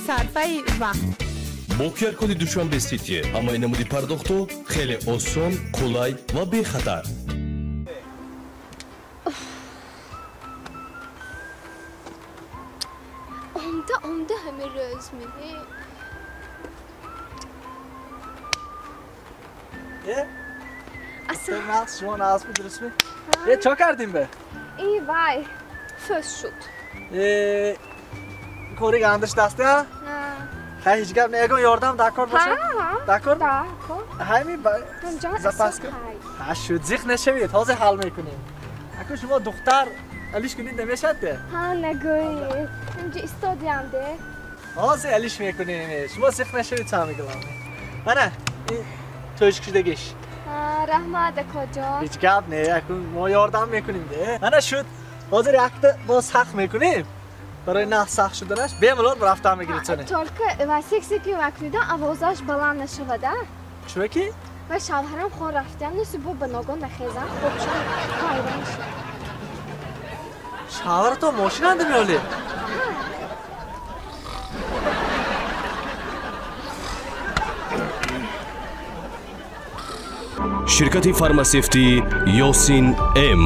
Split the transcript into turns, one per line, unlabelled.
Сарфаи вақт.
Бо QR-коди Душанбе Сити ҳамаи намуди пардохтҳо хеле осон, қулай ва бехатар.
Омда омда ҳамин рӯз ми.
Нағз, шумо нағз ми, дуруст ми? Чо кардим бе?
И вай, фӯс шуд.
Кори гандаш дасте, а? Хай, ҳеҷ гап не, ягон ёрдам дакор бошад? Дакор?
Дакор.
Ҳайми запаска? Ҳа, шуд, зиқ нашавед, ҳозир ҳал мекунем. Аку шумо духтар алиш кунед намешад де?
Ҳа, нагӯед. Инҷа истодиам де.
Ҳозир алиш мекунем. Шумо зиқ нашавед, самое главное. Мана, ин тӯшкшудагиш.
Раҳмат, акоҷон.
Ҳеҷ гап не, аку мо ёрдам мекунем де. Мана шуд, ҳозир якта боз сахт мекунем. Барои нағз сахт шуданаш бемалол рафтан мегиред соне.
Только васексе ки вакнида овозаш баланд нашавад, а?
Чӯ ки?
Ва шавҳарам хор рафтиам, нисубо ба ногоҳ нахезам, хобшам вайрон шуд.
Шавҳаратон мошинанда меолед?
Ширкати фармасевтӣ Ёсин М.